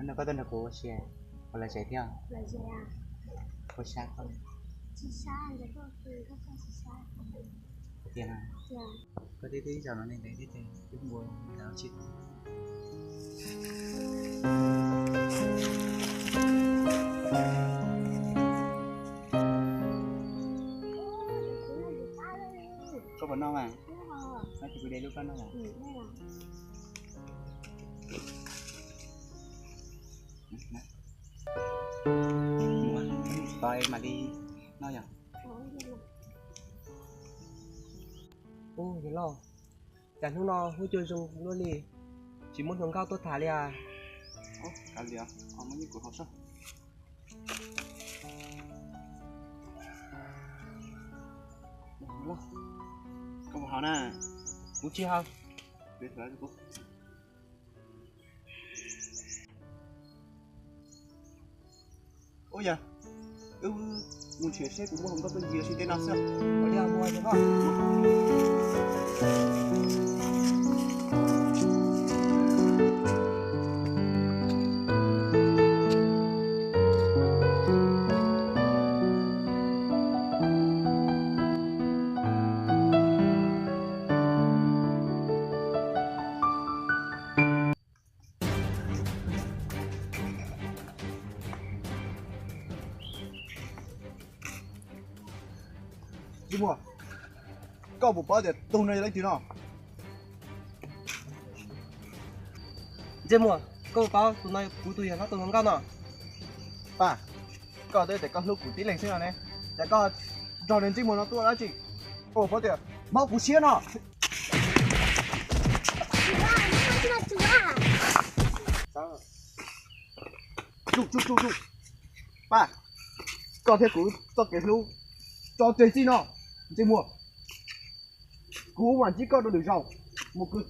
Hnub no koj tuaj nrog kuv ua si, kuv los tsev thiab. Kuv sab koj. Tiag, koj twb ib zaug no ne, ntev thiab ces twb mus ntawd tsis. Koj puas noj mas? Noj ces kuv de lub koj noj. Tos mam li noj yom. Ub, yawg loj, cas hnub no huab cua zoo luaj li, tsis muaj hluas nkauj tuaj tham li as? Koj puas haus na? Kuv tsis haus. Ub yog, wb mus nrhiav seb puas muaj hluas nkauj tuaj ncig ua si tej no xwb. Ntsej Muag, koj puas paub tias tus no yog leej twg no? Ntsej Muag, koj puas paub tus no kuv tus yawg hlob tus hluas nkauj no? Paj, koj twb tias koj hlub kuv tib leeg xwb no ne, cas koj nrog nws Ntsej Muag no tuaj dab tsi? Koj puas paub tias mob kuv siab no? Paj, koj thiab kuv txoj kev hlub tso tseg txij no, Ntsej Muag. Kuv mam ntsib koj rau lwm zaus mus kwv